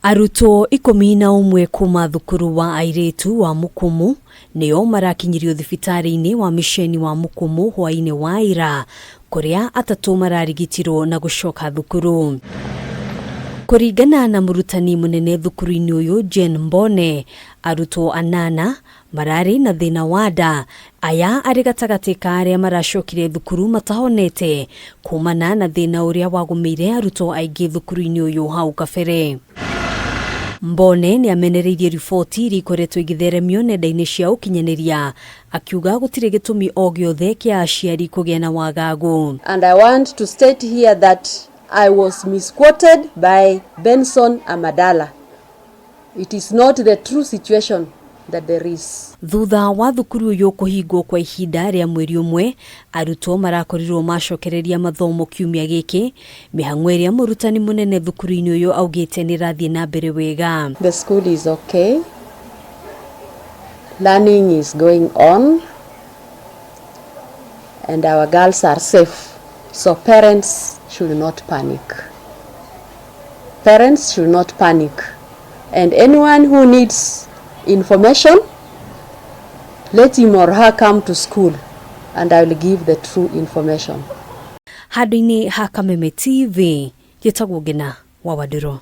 Arutwo 11 kuma thukuru wa airĩtu wa Mukumu nĩo marakinyirio thibitarĩ-inĩ wa misheni wa Mukumu hwaĩ-inĩ wa ira kũrĩa atatũ mararigitirwo na gũcoka thukuru. Kũringana na mũrutani mũnene thukuru-inĩ ũyũ Jane Mbone, arutwo anana mararĩ na thĩna wa nda. Aya arĩ gatagatĩ ka arĩa maracokire thukuru matahonete kumana na thĩna ũrĩa wagũmĩire arutwo aingĩ thukuru-inĩ ũyũ hau kabere. Mbone nĩ amenereirie riboti iria ikoretwo igĩtheremio nenda-inĩ cia ũkinyanĩria akiuga gũtirĩ gĩtũmi o gĩothe kĩa aciari kũgĩa na wagagu. And I want to state here that I was misquoted by Benson Amadala. It is not the true situation that there is. Thutha wa thukuru ũyũ kũhingwo kwa ihinda rĩa mweri ũmwe, arutwo marakorirwo macokereria mathomo kiumia gĩkĩ, mĩhang'o ĩrĩa mũrutani mũnene thukuru-inĩ ũyũ augĩte nĩ ĩrathiĩ na mbere wega. The school is okay. Learning is going on. And our girls are safe. So parents should not panic. Parents should not panic. And anyone who needs information, let him or her come to school and I will give the true information. Handũ-inĩ ha Kameme TV, njĩtagwo Ngina wa Wandũrũ.